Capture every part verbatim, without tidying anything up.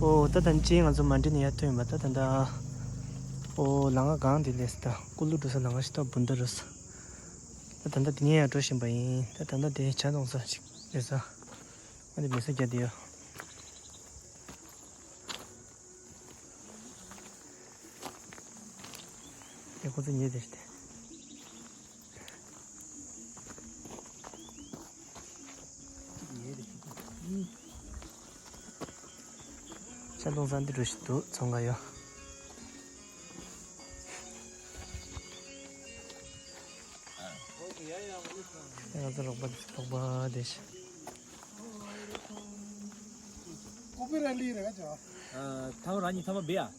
ཨོ་ད་ད་ཅི་ང་ཚོ་མན་ཌི་ནས་ཡར་ཐོན་ཡིན་པ། ད་ད་ད་ཨོ་ལམ་ཁ་གང་དེ་ལས་ད་ཀུ་ལུ་འགྲོ་ས་ལམ་ཁ་ཞིག་ད་བུན་ད་རུ་ས། ད་ད་ད་དེ་ནས་ཡར་འགྲོ་བཞིན་པ་ཡིན། ད་ད་ད་དེ་ཇ་འཐུང་ས་ཞིག་རེད་ས། ཨ་ནི་མེ་ས་རྒྱ་དེ་ཡོད། དེ་ཁོ་ཚོ་ཉལ་བསྡད་ཤག་དེ། ཇ་འཐུང་ས་འདི་འགྲོ་བཞིན་འདུག་ཚོང་ཁང་ཡོད། ང་ཚོ་རོགས་པ་དེ་ཚོ་རོགས་པ་བསྡད་ཤག་ཀོ་པི་ར་ལི་རེ་ག་ཅོ། ཐ་མ་ར་ཉི་ཐ་མ་བེ་ཡ།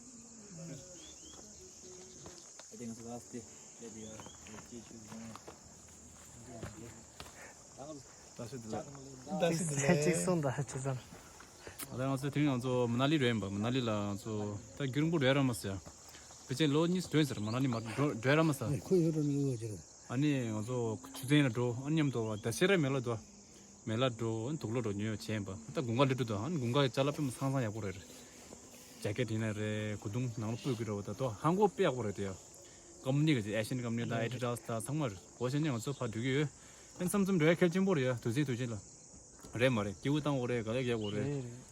ད་ང་ཚོ་དེ་རིང་ང་ཚོ་མ་ན་ལི་རེད་ཡིན་པ། མ་ན་ལི་ལ་ང་ཚོ་ད་རྒྱུན་རིང་པོ་རེད་ར་མ་ཟེར། ཕལ་ཆེར་ལོ་གཉིས་སུ་འགྲོ་ཡིན་ཟེར། མ་ན་ལི་མ་འགྲོ་འགྲོ་ཡ་ར་མ་ཟེར། ཁོ་ཡོད་ར་མི་ཡོད་ཟེར། ཨ་ནི་ང་ཚོ་ཆུ་ཚན་ལ་འགྲོ། ཨ་མཉམ་དུ་ད་ཤེས་ར་མེ་ལ་འགྲོ། མེ་ལ་འགྲོ། ཨ་ནི་དུག་ལོག་འགྲོ་ཉོ་བྱས་ཡིན་པ། ད་དགུན་ཁ་སླེབས་འགྲོ་འདུག་ཨ་ནི་དགུན་ཁ་ཅ་ལག་དཔེ་མི་སྲང་སྲང་ཡག་པོ་རེད། ཇེ་ཀེ་ཊི་ཡིན་ན་རེད། གོས་ཐུང་ནང་ལ་སྤོས་ཀྱི་རེད་པ། ད་དོ་ཧང་གོ་དཔེ་ཡག་པོ་རེད་དེ་ཡ། ཀམ་པ་ནི་གི་ཨེ་ཤི་ཡན་ཀམ་པ་ནི་དང་ཨེ་ཌི་ཌཱ་སི་དང་ཚང་མ་རེད། འོ་བྱས་ནས་ང་ཚོ་ཕར་འགྲོ་གི་ཡོད། ཨ་ནི་མཚམས་མཚམས་འགྲོ་ཡ་གལ་ཆེན་པོ་རེད་ཡ། དུས་ཚོད་དུས་ཆེན་ལ། རེད་མ་རེད། སྐྱིད་པོ་བཏང་དགོས་རེད། དགའ་ལས་རྒྱག་དགོས་རེད། རེད་རེད།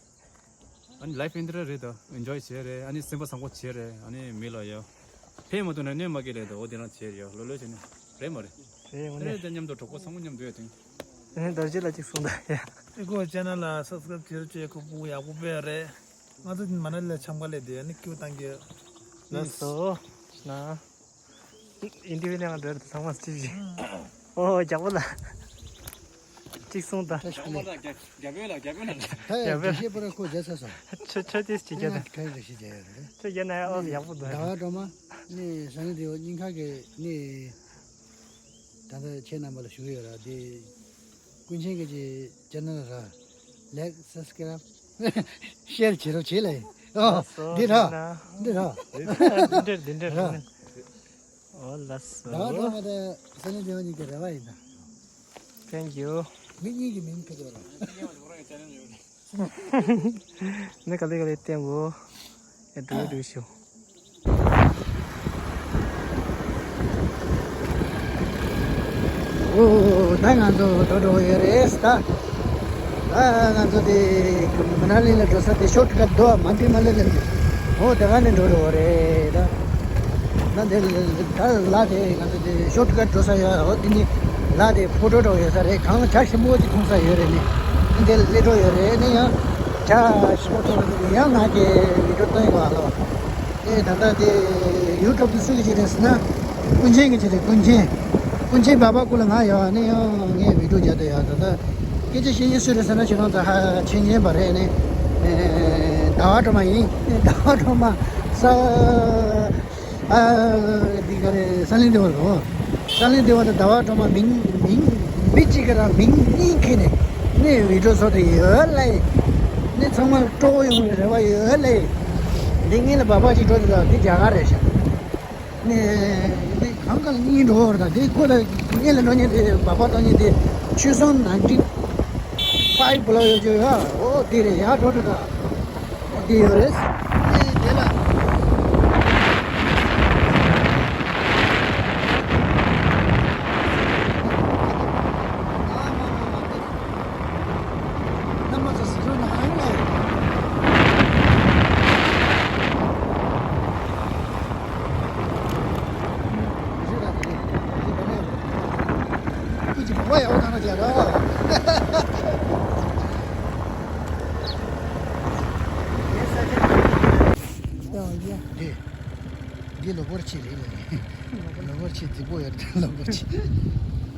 ཨ་ནི་ལའིཕ་འདི་འདྲ་རེད་ད། ཨེན་ཇོའི་བྱེད་རེད། ཨ་ནི་སེམས་པ་བཟང་པོ་བྱེད་རེད། ཨ་ནི་མི་ལ་ཡ་ཕན་མ་ཐོགས་ན་གནོད་མ་སྐྱེལ་རེད་ད། འོ་དེ་རང་བྱེད་རེད་ཡ། ལོ་ལོ་བྱས་ནས་རེད་མ་རེད། རེད་འོ་ཨ་ནི་ནས། ད་མཉམ་དུ་གྲོགས་པོ་ཚང་མ་མཉམ་དུ་ཡོད་དེ། ཨ་ནི་རྡོ་རྗེ་ལ་གཅིག་གསུངས་ད་ཡ། ཨེ་ཁོ་ཅེ་ནལ་ལ་སབ་སི་ཀ་རབ་བྱེད་རོགས་བྱེད། ཁོ་ཕྲུ་གུ་ཡག་པོ་དཔེ་རེད། ང་ཚོ་མ་ན་ལི་ལ་འཆམ་ག་སླེབས་དུས་ཨ་ནི་སྐྱིད་པོ་བཏང་གི་ཡོད། ལགས་སོ། ན། ཨིན་ཊར་བིའུ་ལེན་ག་འགྲོ་རེད། ཚང་མ་ཅིག་བཞིན། ཨོ་རྒྱག་པོ་ལ། གཅིག་གསུངས་ད། ཚང་མ་ལ་རྒྱ་རྒྱ་དཔོན་ལ་རྒྱ་དཔོན་ལ། ད་ཡ་རྒྱ་ཤེས་པོ་ར་ཁོ་རྒྱ་ས་ས། ཆོ་ཆོ་ཏིས་ཅིག་རྒྱ་ད། ཁ་ཡི་རྒྱ་ཤེས་རྒྱ་ཡ་རེད། ཆོ་རྒྱ་ན་ཡ་ཨོ་ཡག་པོ་འདུག་ཟླ་བ་སྒྲོལ་མ་ནི་ས་ནི་དེ་བ་སྙིང་ཁ་གི་ནི། ད་ལྟ་ཁྱེད་རྣམ་པ་ལ་ཞུ་གི་ཡོད་ར་དེ། ཀུན་མཁྱེན་གྱི་ཅེ་ཅེ་ནལ་ར། ལའིཀ་སབ་སི་ཀ་རབ་ཤེར་བྱེད་རོགས་བྱེད་ལ་ཡིན། ཨོ། ལགས་སོ། འདི་ར། འདི་ར། འདི་འདྲ་འདི་འདྲ་ར། ར། ཨོ་ལགས་སོ། ཟླ་བ་སྒྲོལ་མ་དང་ས་ནི་དེ་བ་གཉིས་ཀྱི་རེ་བ་ཡིན་ད། Thank you། མི་གཉིས་ཀྱི་མིང་ཕུད་དགོས་ར། ནི་ག་ལེ་ག་ལེ་བསྟན་གོ། ཨེ་འགྲོ་འགྲོ་ཤོག་ཨོ། ད་ང་ཚོ་འགྲོ་འགྲོ་ཡོད་རེད་ད། ད་ང་ཚོ་དེ་མ་ན་ལི་ལ་འགྲོ་ས་དེ་ཤོར་ཀཊ་འདུག་མ་ཏི་མ་ལི་ལ། ཨོ་དེ་ག་ནས་འགྲོ་འགྲོ་རེད་ད། ད་འདི་ད་ལ་དེ་ང་ཚོ་དེ་ཤོར་ཀཊ་འགྲོ་ས་ཡོད། ཨོ་དེ་ནི་ལ་དེ་ཕོ་ཊོ་འགྲོ་ཡོད་ས་རེད། གང་ཇ་ཞིམ་པོ་ཅིག་འཐུང་ས་ཡོད་རེད། ནི་འདི་སླེབས་འགྲོ་ཡོད་རེད། ནི་ཡང་ཇ་ཞིམ་པོ་འཐུང་ཡང་ང་གི་བི་ཌིའོ་བཏང་ཡོད་ཨ་ལོ། ཨེ་ད་ལྟ་དེ་ཡུ་ཊུབ་དུ་སུ་གི་ཅིག་རེད་ཟེར་ན། ཀུན་མཁྱེན་གི་ཅིག་རེད། ཀུན་མཁྱེན། ཀུན་མཁྱེན་བྷ་བྷ་ཀུ་ལ་ང་ཡོད་ཨ། ནི་ཡང་ངས་བི་ཌིའོ་རྒྱག་དུ་ཡོད། ད་ལྟ་སྐད་ཆ་བཤད་མཁན་སུ་རེད་ཟེར་ན་ཁྱེད་རང་ད་ཧ་ཆེ་ཉན་པ་རེད། ནི་ཟླ་བ་སྒྲོལ་མ་ཡིན། ཟླ་བ་སྒྲོལ་མ་ས། ཨ། འདི་ག་རེ་ས་གླིང་བདེ་བ་རེད། ས་གླིང་བདེ་བ་དང་ཟླ་བ་སྒྲོལ་མ་མིང་མིང་མི་གཅིག་གི་རང་མིང་གཉིས་ཁྱེར་ནས་ནི་བི་ཌིའོ་བཟོ་དེ་ཡོད་ལེ། ནི་ཚང་མ་སྤྲོ་པོ་ཡོང་བའི་རེ་བ་ཡོད་ལེ། འདི་ངེད་ལ་བབ་པ་ཅིག་འགྲོ་དེ་དང་འདི་རྒྱ་གར་རེད་ཤག་ནི་འདི་གང་ག་ལ་གཉིས་འགྲོ་བར་དང་འདི་ཁོ་ལ་ངེད་ལ་འགྲོ་མཁན་དེ་བབ་པ་གཏོང་མཁན་དེ་ཆོས་སྲུང་ནན་ཊིན་ཕའིབ་ལ་ཡོད་ཅོ་ཡ། འོ་དེ་རེད་ཡ། འགྲོ་འགྲོ་ད། འོ་དེ་ཡོད་རེད། དེ་དེ་ལ། འདི་གློ་བུར་ཆེ་རེད་ལ། གློ་བུར་ཆེ་རྫིག་པོ་ཡོད་རེད། གློ་བུར་ཆེ།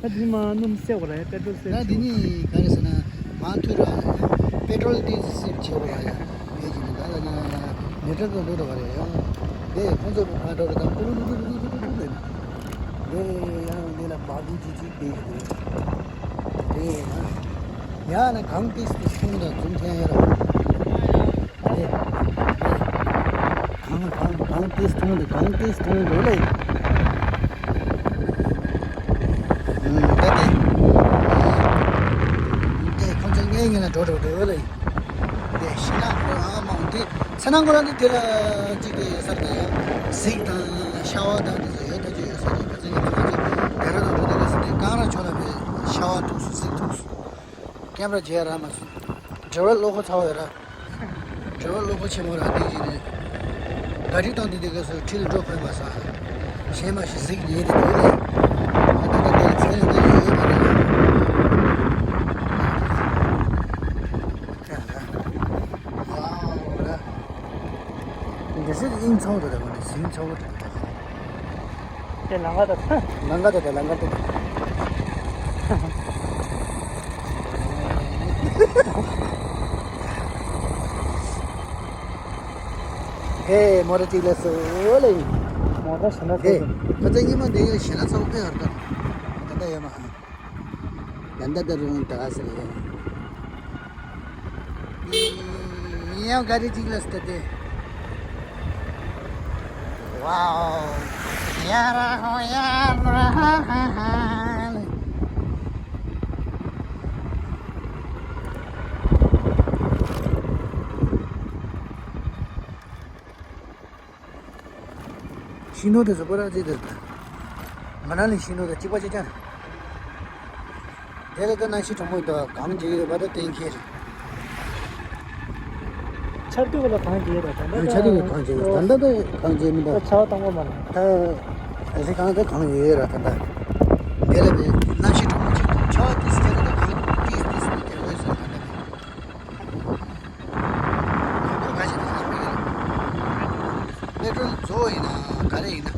ད་འདི་མ་སྣུམ་བསྲེག་པ་རེད། པེ་ཊོལ་བསྲེག་ད་འདི་ནི་ག་རེ་ཟེར་ན་མ་མཐུད་ར། པེ་ཊོལ་འདི་སིབ་བྱེད་པ་ཡ། ཡོད་ཀྱི་མི་འདུག་ད་ལ་ན་མི་ཊར་དུ་འགྲོ་འགྲོ་བ་རེད་ཡ། དེ་ཁོང་ཚོ་ཕར་འགྲོ་རེད། ད་ཀུ་རུ་རུ་རུ་རུ་རུ་རུ་རེད། དེ་ཡང་འདི་ལ་བག་གི་ཅི་ཅི་དེ་གི་དེ་དེ་ཡ། ཡ་ན་གང་ཏིས་ཏིས་ཁོང་ད་འཛུམ་ཐེན་ཡ་ར། དེ་དེ་གང་གང་གང་ཏིས་ཐུང་དེ་གང་ཏིས་ཐུང་འགྲོ་ལེ། ད་དེ་དེ་ཁོང་ཚོ་ངའི་ངེད་ལ་འགྲོ་འགྲོ་འགྲོ་ལེ། དེ་ཤི་ན་འགྲོ་ཨ་མ་འདི། ཁྱེད་རང་ཁོ་རང་ཚོ་དེ་ལ་གཅིག་དེ་ཡོད་ས་རེད་ཡ། གཟིག་དང་ཤ་བ་དང་དེ་ཚོ་ཡོད་ད་ཅི་ཡོད་ས་རེད། ཁ་ཚ་ཉི་མ་ང་ཚོ་རྒྱ་ར་དང་འགྲོ་དུས་སྐབས་སུ་དེ་རྐང་ར་ཕྱོགས་ལ་བས་ཤ་བ་ཐུག་སོང་གཟིག་ཐུག་སོང་། ཀེམ་ར་རྒྱལ་ར་མ་སོང་། ཌ་རའི་ཝར་བློ་ཁོག་ཚ་བོ་ཡོད་ར། ཌ་རའི་ཝར་བློ་ཁོག་ཆེན་མོ་ར་དེ་ཅི་རེད། ག་རི་བཏང་དུས་དེ་སྐབས་སུ་ཁྲིད་ལ་འགྲོ་ཕོད་མ་སོང་། གཞན་མ་ཞིག་གཟིག་ཉེ་དེ་འདུག་ལ། ད་ལྟ་དེ་ཚན་ལ་ད་ཡོད་ཡོད་མ་རེད། ཡ་ར། ཡ་ར། འདི་སྲིད་དབྱིངས་ཚ་བོ་དང་འདྲ་བ་ནི་ཟིང་ཚ་བོ་དང་འདྲ་བ། དེ་ལང་ཀ་དང་། ལང་ཀ་དང་ལང་ཀ་དང་། ཧེ་མོ་ར་ཅིག་ལ་སོ་ལེ། མོ་ར་ཞེ་ན་ཧེ། སོ་ཁ་ཚ་ཉི་མ་འདི་ཡོད་ཞེ་ན་ཚ་བོ་དཔེ་ཧར་ད། ད་ལྟ་ཡོད་མ། ད་ལྟ་ད་རུང་ད་ཟེར་ཡ། ཡང་ག་རེ་ཅིག་ལ་སྟེ། ཝའོ། ཡ་ར་ཧོ་ཡ་ར་ཧ་ཧ་ཧ། ཤིང་སྡོང་དེ་ཚོ་པོ་ར་ཅིག་དེ། མ་ན་ལི་ཤིང་སྡོང་དང་གཅིག་པ་གཅིག་རྐྱང་། དེ་ལ་ད་གནམ་གཤིས་གྲང་མོ་འདུག་གངས་རྒྱག་གི་རེད་པ། ད་གཏན་འཁེལ་རེད། ཆར་དུས་ལ་གངས་རྒྱག་རེད་ད། ཆར་དུས་ལ་གངས་རྒྱག་ད་ལྟ་ད་གངས་རྒྱག་མི་འདུག་ད་ཆར་པ་དང་པོ་མ་ན། ད་ཨ་ཟི་གངས་ད་གངས་ཡོད་ཡོད་ར་ད་ད། དེ་ལ་ནི་གནམ་གཤིས་གྲང་མོ་ཅིག་ཆར་པ་ཏིས་རྒྱག་ད་གངས་ཏིས་ཏིས་ཏིས་རྒྱག་གི་ཡོད་ས་ད་ད། ཁོ་ག་ཞིག་ད་ད་མི་གི་ལ། མེ་ཏྲོན་ཛོ་ཡིན་ན་ག་རེ་ཡིན་ན།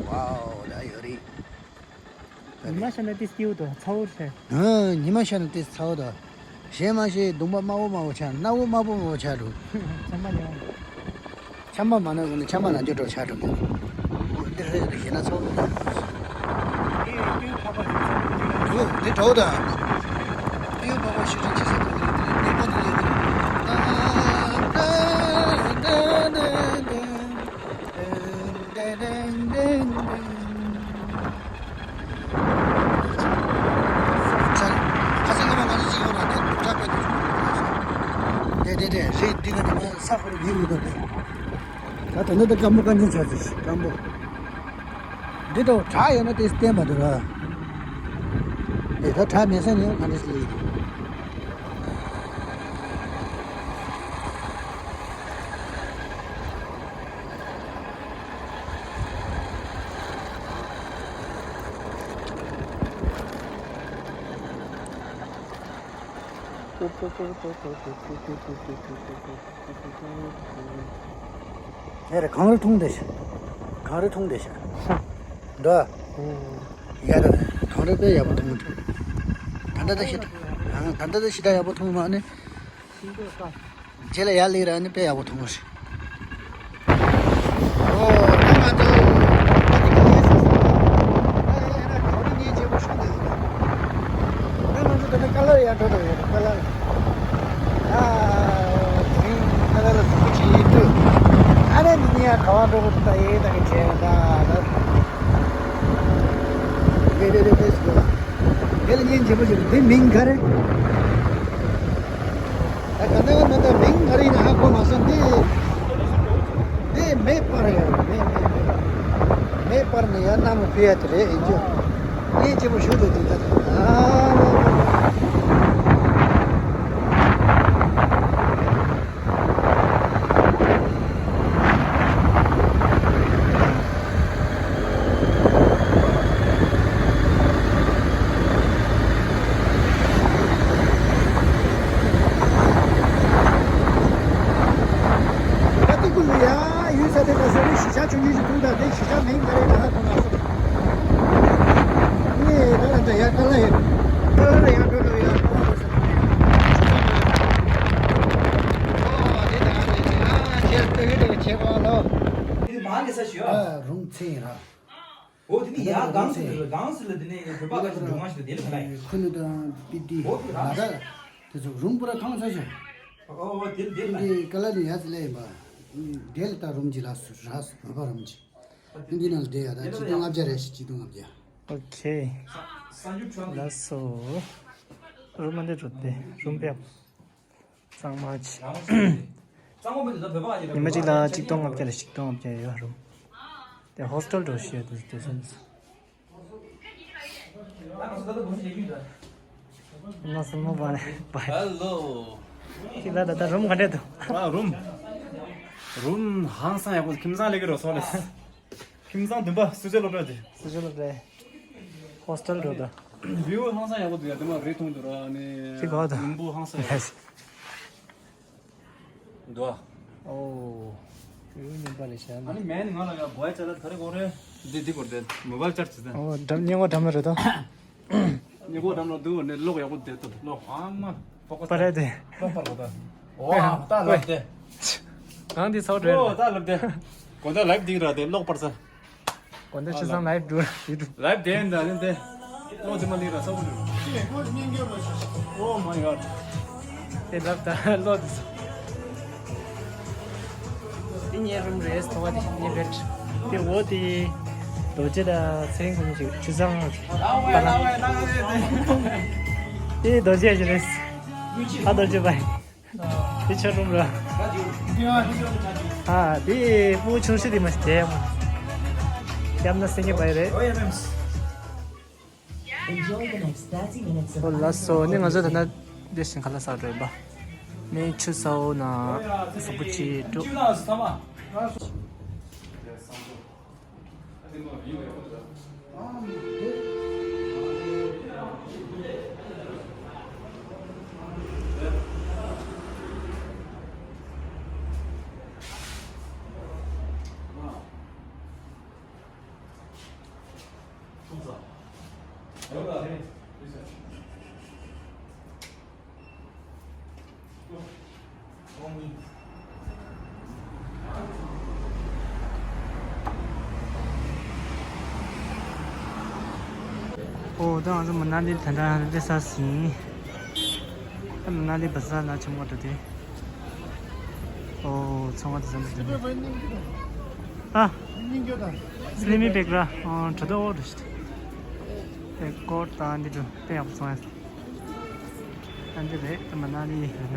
ཝའོ་ད་ཡོད་རེད། ཉི་མ་ཤར་ན་ཏིས་སྐྱིད་པོ་དང་ཚ་བོ་རེད། ཨ། ཉི་མ་ཤར་ན་ཏིས་ཚ་བོ་དང་། གཞན་མ་གཞི་གདོང་པ་དམར་པོ་དམར་པོ་ཆགས། སྣ་བོ་དམར་པོ་དམར་པོ་ཆགས་འགྲོ། ཚང་མ་ཉོ། ཆམ་པ་མ་ན་གོང་ནས་ཆམ་པ་ན་འཇོག་འགྲོ་ཆགས་འགྲོ། འདི་རེད་ཞེ་ན་ཚ་བོ་དང་། འདི་འདྲ་བོ་དང་། ཏེའུ་པགས་པ་ཤི་ཁྲི་ཆི་ས་ཏུ་རེད་དེ་རེད་ནད་པ་དེ་ཡོད་དེ་རེད། ཁ་སང་སྔ་མ་ང་ཚོ་ཅིག་ཡོང་ན་དེ་སྒྲུབ་གྲྭ་དཔེ་དེ་དེ་དེ་དེ་རེད། འདི་ན་ད་ང་ས་ཁོ་རེ་ཡིན་ཡོད་དོ་དེ། ད་ད་ནི་ད་སྐམ་པོ་སྐམ་ཆེན་ཆགས་ཚེ་སྐམ་པོ། འདི་ད་བྲག་ཡོད་ན་དེ་བསྟན་པ་དེ་ར། དེ་ད་བྲག་མེད་ས་ནས་ག་འདྲ་ཞིག་ལ་ཡིན། ཡ་རེ་གངས་རི་མཐོང་བསྡད་ཤག་གངས་རི་མཐོང་བསྡད་ཤག་འདྲ། ཡ་རེ་གངས་རི་དཔེ་ཡག་པོ་མཐོང་གི་འདུག་ད་ལྟ་ད་ཤི་ད་ད་ལྟ་ད་ཤི་ད་ཡག་པོ་མཐོང་མ་ནི། རྗེས་ལ་ཡར་སླེབས་ར་ནི་དཔེ་ཡག་པོ་མཐོང་གི་རེད། ཨོ། ད་ང་ཚོ་ད་ལྟ་གངས་རི་ངས་བརྗེད་པོ་ཤོར་འདུག་ད་ང་ཚོ་ད་ལྟ་ཀ་ལར་ཡར་འགྲོ་འགྲོ་ཡོད་རེད། ཀ་ལར། ཨ། དེ་རིང་ཀ་ལར་ལ་འཛུགས་སྐྲུན་བྱེད་ཡས་འདུག་ཨ་རེ་ནི་ངས་ག་བ་འགྲོ་དགོས་འདུག་ད་ཡེ་ད་གི་བྱས་ད་ད། རེད་རེད་རེད། དཔེ་སྲིད་དེ་ལ་ངས་བརྗེད་པོ་བྱེད་འདི་མིང་ག་རེ། ད་ག་ནས་མེད་ད་མིང་ག་རེ་ཡིན་ཧ་གོ་མ་སོང་། འདི་འདི་མེ་སྤར་ཡོད་མེ་མེ་མེ་མེ་སྤར་ནས་ཡར་གནམ་ལ་ཕུལ་ཡ་དེ་རེད་ཡིན་རྒྱུ། ངས་སྐྱིད་པོ་ཞུ་འདུག་འདི་ད་ད། ད་ཏི་ཀུ་ལུ་ཡ་ཡུལ་ས་དེ་ད་ས་རི་གཞིས་ཆགས་ཆུང་ཆུང་ཞིག་འདུག་ད་དེ་གཞིས་ཆགས་མིང་ག་རེ་ད་ཧ་གོ་མ་སོང་། ངས་ད་ལ་འདྲ་ཡ་ཀ་ལ་ཡ་ཀ་ལ་ལ་ཡ་འགྲོ་འགྲོ་ཡ་ཀ་ལ་ལ་ས། ཨོ་དེ་ད་ང་ཚོ་ཡིན་ན་ཁྱེད་ལྟོས་གི་དེ་ཁྱེད་གོ་ལོ། དེ་མ་གི་ས་ཞུ་ཨ། ཨ་རུང་ཚེ་ཡིན་ར། འོ་དེ་ནི་ཡ་གང་སི་ལ་གང་སི་ལ་དེ་ནས་བོད་པ་ཁ་ཤས་འབྱུང་བ་ཞིག་དེ་ལ་ཁ་ལ་ཡིན། ཁུ་ནུ་དང་པི་ཏི་འོ་དེ་ལ་ར་ད་དེ་ཚོ་རུང་པུ་ར་ཁང་ས་ཞིག་ཨོ་དེ་དེ་ལ་འདི་ཀ་ལ་ནི་ཡ་ཙི་ལ་ཡིན་པ། དེ་ལ་ད་རུང་ཅི་ལ་སུ་ར་སུ་བོད་པ་རུང་ཅི། འདི་ནང་ལ་བསྡད་ཡ་ད་ཆིག་སྟོང་ལྔ་བརྒྱ་རེད་ཤག་ཆིག་སྟོང་ལྔ་བརྒྱ། ཨོ་ཁེ། ལགས་སོ། རུམ་མ་འདི་འགྲོ་དེ་རུམ་པས། གཙང་མ་ཆེ། ཉི་མ་གཅིག་ལ་གཅིག་སྟོང་ལྔ་བརྒྱ་ལ་གཅིག་སྟོང་ལྔ་བརྒྱ་ཡོད་རུང་། དེ་ཧོ་སི་ཊེལ་འགྲོ་ཤེས་དུ་དེ་སོང་། ང་སུ་མོ་བ་ལེ་བ། ཧེ་ལོ། ཅིག་ལ་ད་ལྟ་རུམ་ག་འདྲས་འདུག་ཨ་རུམ། རུམ་ཧང་སང་ཡག་པོ། ཁྱིམ་ཚང་ལས་ཀྱི་རོ་སོ་ལེ། ཁྱིམ་ཚང་བདུན་པ་སུ་ཇེ་ལོ་ར་དེ། སུ་ཇེ་ལོ་ར། ཧོ་སི་ཊེལ་འགྲོ་ད། བིའུ་ཧང་སང་ཡག་པོ་འདུག་ཡ། དེ་མ་རེ་མཐོང་འདུག་ར་ནི། ཅིག་གོ་ད། ལུང་པོ་ཧང་སང་ཡག་པོ། འདུག་ཨ། ཨོ། ཡོད་མིན་པ་ལས་བྱ་ན། ཨ་ནི་མེན་ང་ལ་ཡ་བོའི་ཅ་ལག་ག་རེ་དགོས་རེད། འདི་འདི་དགོས་རེད། མོ་བལ་ཅར་ཇི་ཟེར། ཨོ་འགྲམ་སྙིང་པོ་འགྲམ་ལ་རེད་དོ། སྙིང་པོ་འགྲམ་ལ་འདུག་ནས་གློག་ཡག་པོ་བསྡད་དོ། གློག་ཨ་མ་ཕོ་ཀ་པ་རེད་དེ། གློག་པར་གོ་ད། ཨོ་ཨ་ད་ལབ་དེ། གང་འདི་ཚོགས་འགྲོ་ཨོ་ད་ལབ་དེ། གོ་ད་ལབ་འདི་ར་དེ་གློག་པར་ས། དགོན་སྡེ་ཆུ་བཟང་ལའིབ་འགྲོ་ཡུ་ཊུབ། ལའིབ་དེ་འདྲ་ནི་དེ། ཨོ་དེ་མ་ལི་ར་ས་བུ་རུ། Oh my god. དེ་ལབ་ད་ལོ་དེ་སོ། དེ་ངའི་རུམ་རེད། ཐོ་བ་དེ་ངའི་བེད། དེ་འོ་དེ། རྡོ་རྗེ་དང་ཚེ་རིང་ཁོང་ཅིག་ཆུ་བཟང་པ་ལ། དེ་རྡོ་རྗེ་ཞིག་རེད། ཨ་རྡོ་རྗེ་བའི། དེ་ཆ་རུམ་ར། ཨ་དེ་སྤུ་གུ་ཆུང་ཤོས་དེ་མ་ཞིག་དེ་མ། ཡབ་ན་སེང་གེ་བའི་རེད། Enjoy the next thirty minutes of ཨོ་ལགས་སོ། ནི་ང་ཚོ་ད་ལྟ་དེ་བཞིན་ག་ལ་ས་རེད་པ། ནི་ཆུ་ས་འོག་ན་གཟུགས་པོ་ཅིག་འགྲོ། ཨོ་ད་ང་ཚོ་མ་ན་ལི་ད་ལྟ་སླེབས་ཚར་ཟིན། ད་མ་ན་ལི་བ་ཟ་ལ་ཆེན་མོ་འགྲོ་དེ། ཨོ་ཚོང་བ་དེ་ཚོ་འགྲོ་དེ། ཨ། སླེ་མི་བེག་ར། ཨོ་གྲོ་དོ་འོ་རེད། བེག་ཀོར་དང་འདི་འགྲོ་དེ་ཡག་པོ་ཚོང་ཡ། ཨ་འདི་རེད། ད་མ་ན་ལི་ཡིན་ན།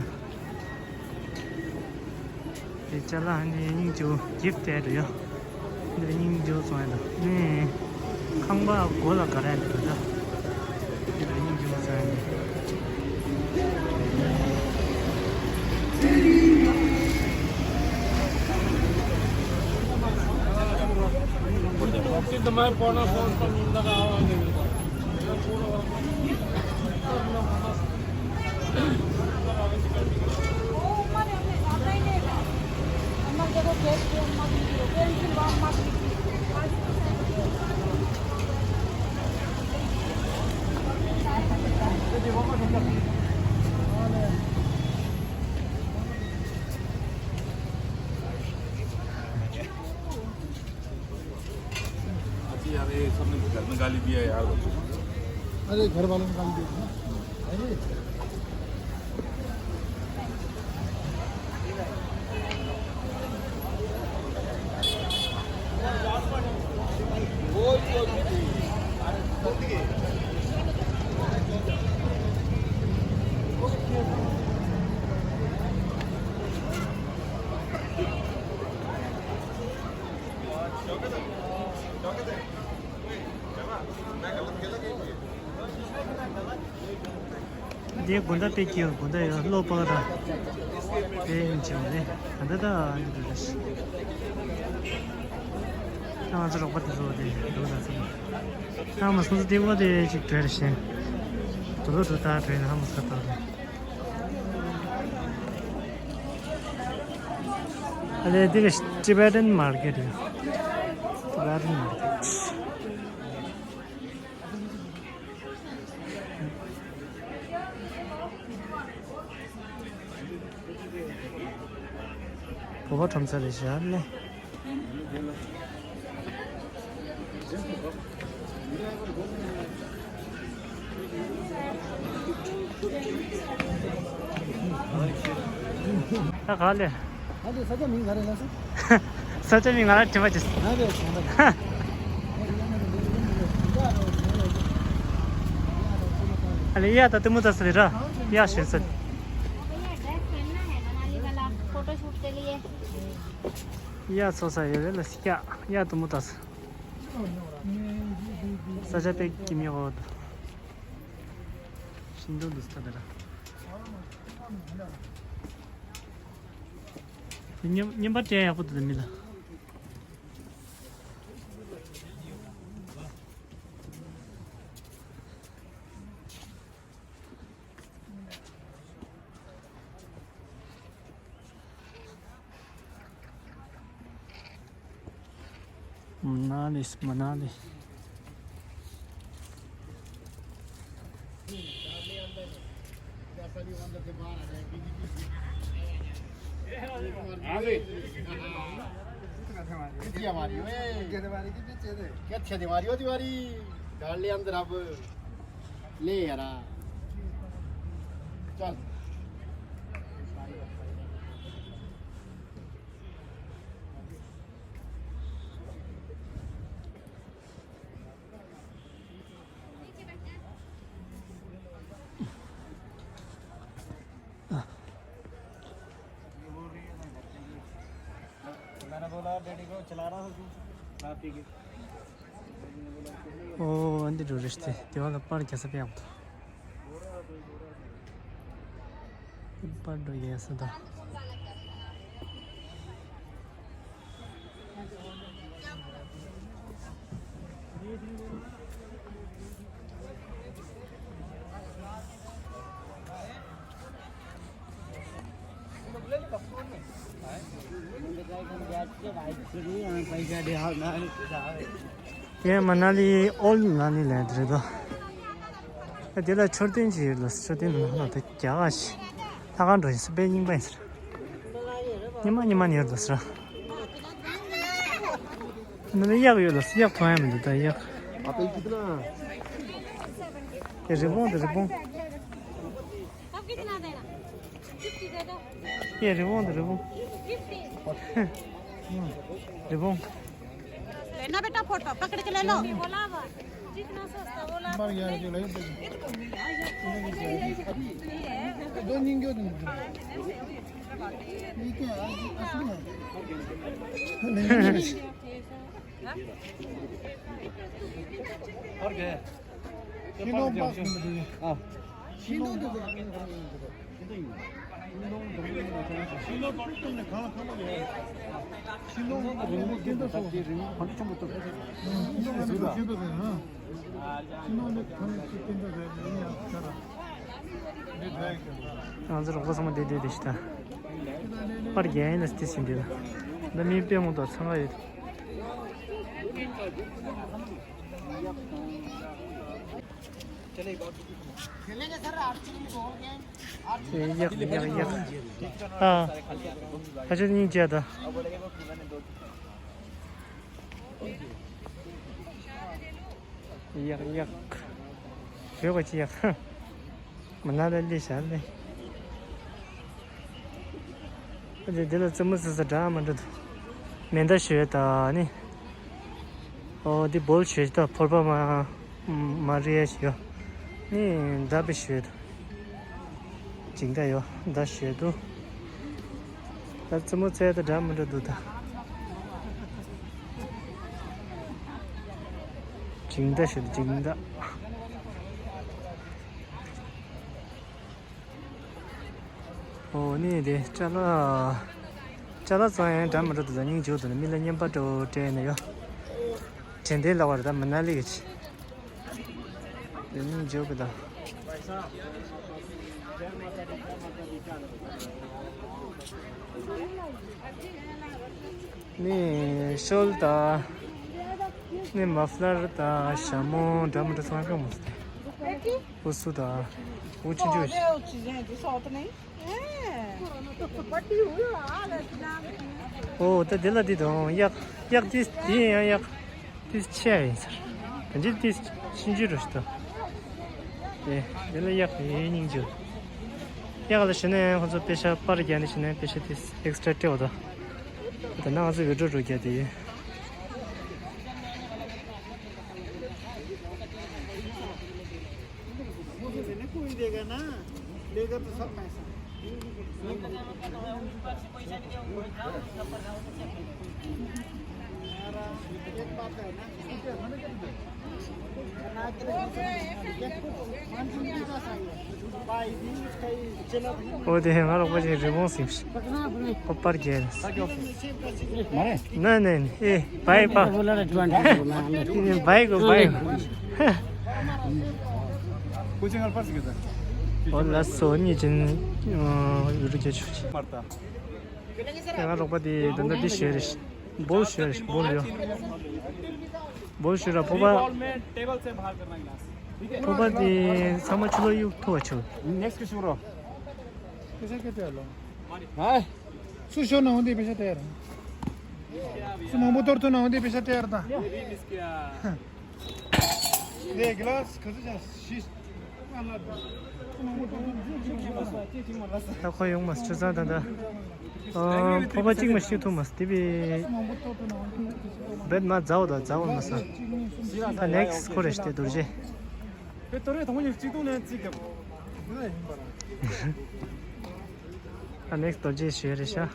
དེ་ཅ་ལག་ཨ་འདི་སྙིང་རྗེ་པོ་གིབ་ཏེ་རེད་ཡ། འདི་སྙིང་རྗེ་པོ་བཙོང་ཡ་འདུག་ནི་ཁང་པ་སྒོ་ལ་ག་རེ་འདུག་ད། འདི་སྙིང་རྗེ་པོ་བཙོང་ཡ་འདུག अरे घर वालों ने गाली दी थी ना। अरे। འདི་དགོན་བདག་དཔེ་སྐྱིད། དགོན་བདག་ཡང་བློ་དཔག་ར། དེ་ཡིན་ཅིང་རེད། ད་ལྟ་ད་འདི་འདྲ་རེད། ད་ང་ཚོ་རོགས་པ་དེ་ཚོ་དེ་འགྲོ་ད་ཚོ། ད་མ་སོང་ཚོ་དེ་བ་དེ་ཅིག་བྲོས་རེད་ཤེ། དོ་དོ་དོ་ད་བྲོས་ན་ཧ་མ་སོང་ད་རེད། ཨ་ལེ་འདི་ག་Tibetan market རེད། Tibetan market། བོད་པ་ཁྲོམ་ས་རེད་ཤག་ལེ། ད་ག་ལེ། ཨ་ལེ་ས་ཆ་མིང་ག་རེ་ལབ་སོང་། ས་ཆ་མིང་ང་རང་དྲི་བ་ཅིག་ཨ་ལེ་ཡ་ད་ལྟད་མོ་ལྟ་ས་རེད་ར། ཡ་ཞོན་ས། फोटोशूट के लिए। या सोचा ये रे लसिया, या तुम उतास। सजा पे किमी हो। Shindo dusta dara. Nyim, nyimba te ya putu de mila. Manali, Manali. हाँ भाई। कितनी हमारी ओए। क्या छे दीवारी हो दीवारी। डाल ले अंदर अब। ले यारा। चल। मैंने बोला डैडी को चला रहा था तू रात पी के। ओ, अंदर टूरिस्ट थे, दीवार पर कैसे पे आप तो। पर डो ये सदा। ཡང་མ་ན་ལི་ཨོལ་མ་ན་ལི་ལ་དེ་རེད་དོ། དེ་ལ་མཆོད་རྟེན་ཅིག་ཡོད་ལ། མཆོད་རྟེན་ནང་ལ་དེ་རྒྱ་གར་ཞིག་ལྷ་ཁང་འགྲོ་ཡིན་ས་དཔེ་རྙིང་པ་ཡིན་ཟེར། ཉི་མ་ཉི་མ་ནས་ཡོད་ལ་ཟེར། ནི་གཡག་ཡོད་ལ་གཡག་མཐོང་ཡ་མི་འདུག་ད་གཡག་ཨ་པེལ་ཅི་དང་། དེ་རི་བོང་དེ་རི་བོང་། ये रिबन, रिबन। रिबन। लेना बेटा फोटो, पकड़ के ले लो। बोला हुआ। जितना सस्ता बोला। मर गया जो ले। दो नींद क्यों तुम? ये क्या है? असली है। नहीं। और क्या है? किलो पाँच सौ। हाँ। ང་ཚོ་རོགས་པ་ཚང་མ་བསྡད་བསྡད་བསྡད་ཤི་ད། པར་རྒྱག་ཡིན་ན་སྟེ་ཟིན་དེ་ལ། ད་མི་དཔེ་མང་དུ་འཚང་ག་ཡོད། ཡག་ཡག་ཡག་ཨ། ཁ་ཆེ་སྙིང་རྗེ་ད། ཡག་ཡག་ཁྱོད་ག་ཅི་ཡག་མ་ན་ལ་ལི་ཤ་ལི། ཨ་ཙི་འདི་ལ་རྩེད་མོ་རྩེ་ས་འདྲ་མི་འདྲ་འདུག་མེ་མདའ་ཞོས་ད་ནི། ཨོ་འདི་བོལ་ཞོས་ད་ཕོར་པ་མ་མ་རེད་ཞོ། ནི་མདའ་པི་ཞོས་ད། ཅིང་ད་ཡོ་མདའ་ཞོས་འདུག་ད་རྩེད་མོ་རྩེ་ད་འདྲ་མི་འདྲ་འདུག་ད། ཅིང་ད་ཞོས་ད་ཅིང་ད། ཨོ་ནི་དེ་ཅ་ལག་ཅ་ལག་ཚང་ཡང་འདྲ་མི་འདྲ་འདུག་ད་སྙིང་རྗེ་པོ་འདུག་ན་མི་ལ་རྔན་པ་འདྲ་པོ་སྤྲད་ནས་ཡོ། དྲན་རྟེན་ལ་བར་ད་མ་ན་ལི་གི་ཆེ། དེ་སྙིང་རྗེ་པོ་ད། ནི་ཤོལ་ད། ནི་མ་ཕ་ལར་ད་ཞྭ་མོ་འདྲ་མི་འདྲ་ཚང་ཀ་མོ་སྟེ། འུ་སུ་ད། འུ་ཆུང་ཆུང་། ཨོ་ད་དེ་ལ་དེ་དང་གཡག་གཡག་དེ་དེ་ཡང་གཡག་དེ་ཆེ་ཡིན་ཟེར། གང་ཅི་དེ་ཕྱིན་ཅི་རུ་ཞིག་ད། དེ་དེ་ལ་གཡག་དེ་སྙིང་རྗེ། གཡག་ལ་ཞུ་ན་ཡང་ཁོ་ཚོ་པེ་ཤ་པར་རྒྱག་ནས་ཞུ་ན་པེ་ཤ་དེ་ཨེག་སི་ཊྲ་སྤྲད་འོ་ད། ད་ནང་ང་ཚོ་བི་ཌིའོ་རུ་རྒྱག་དེ་ཡིན། वो जो मैंने कोई देगा ना, लेगा तो सब पैसा। འོ་དེ་ང་རོགས་པ་ཅིག་རི་བོང་སིམ་ཤི། ཁོ་པར་རྒྱལ། མ་རེད། ནས་ནས་ཨེ་བའི་པ། བའི་གོ་བའི་གོ། འོ་ལ་སོ་གཉིས་ཅན་ཡུ་རུ་རྒྱལ་ཆུ་ཆེ། ང་རོགས་པ་དེ་ད་ལྟ་འདི་ཞོས་རེད། བོལ་ཞོས་རེད། བོལ་ཡོད། བོལ་ཞོས་ར་ཕོ་པ། ཕོ་པ་དེ་ཚང་མ་ཆུ་ལོག་གཡུག་ཐུབ་པ་བྱུང་། ནེགསི་ཤོ་རོ། ཧ། སུ་ཤོར་ན་འོན་ཏེ་པེ་ཤ་སྟེར། སུ་མང་པོ་གཏོར་ཐུབ་ན་འོན་ཏེ་པེ་ཤ་སྟེར་དང་། དེ་གི་ལ་ག་ཚོད་ཅང་ཤི། ད་ཁོ་ཡོང་མ་སྤྱོད་བཟང་ད་ད། ཨ། ཕོ་པ་གཅིག་མ་ཤི་ཐུབ་མ་སྟེ་བི། བེད་མ་ཛའོ་ད་ཛའོ་མ་ས། ད་ནེགསི་ཁོ་རེ་ཤི་ཏེ་རྡོ་རྗེ། དཔེ་ཏོ་རེ་དང་པོ་ཉིད་གཅིག་སྟོང་ནས་གཅིག་གམ། ད་ནེགསི་རྡོ་རྗེ་ཞུ་ཡ་རེད་ཤག།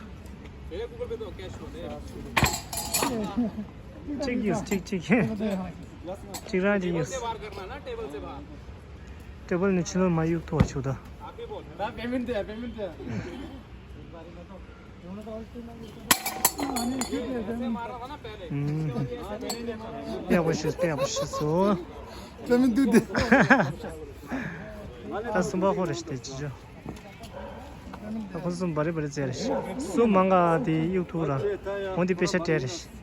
གཅིག་ཡོད་གཅིག་གཅིག་གཅིག་རང་གཅིག་ཡོད། ཊེ་བལ་ནས་ཕྱི་ལོགས་མ་གཡུག་ཐུབ་པ་བྱུང་ད། ཡག་པོ་ཞིག་ཡག་པོ་ཞིག་སོ། ད་གསུམ་པ་ཧོ་རེ་ཤི་ཏེ་ཅི་ཅོ། ད་ཁོ་གསུམ་བ་རི་བ་རི་ཙེ་རེ་ཤི། གསུམ་མང་ག་དེ་གཡུག་ཐུག་ར། འོན་ཏེ་པེ་ཤ་སྤྲད་རེ་ཤི།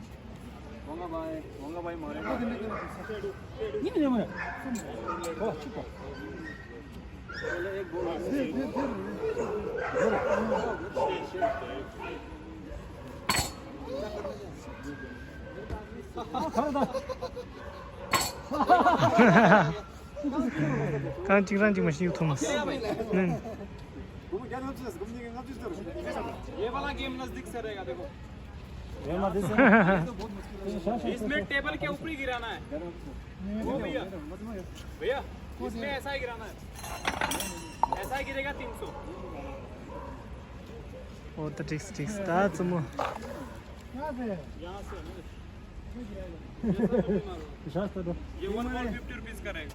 གང་གཅིག་རང་གཅིག་མ་ཤེས་ཐུབ་མ་སོང་། ये वाला गेम नजदीक से रहेगा, देखो। इसमें टेबल के ऊपर ही गिराना है। वो भैया, भैया, इसमें ऐसा ही गिराना है। ऐसा ही गिरेगा, तीन सौ। और तो ट्रिक्स, ट्रिक्स था तुम। यहाँ से, ये वन फिफ्टी रुपीज का रहेगा।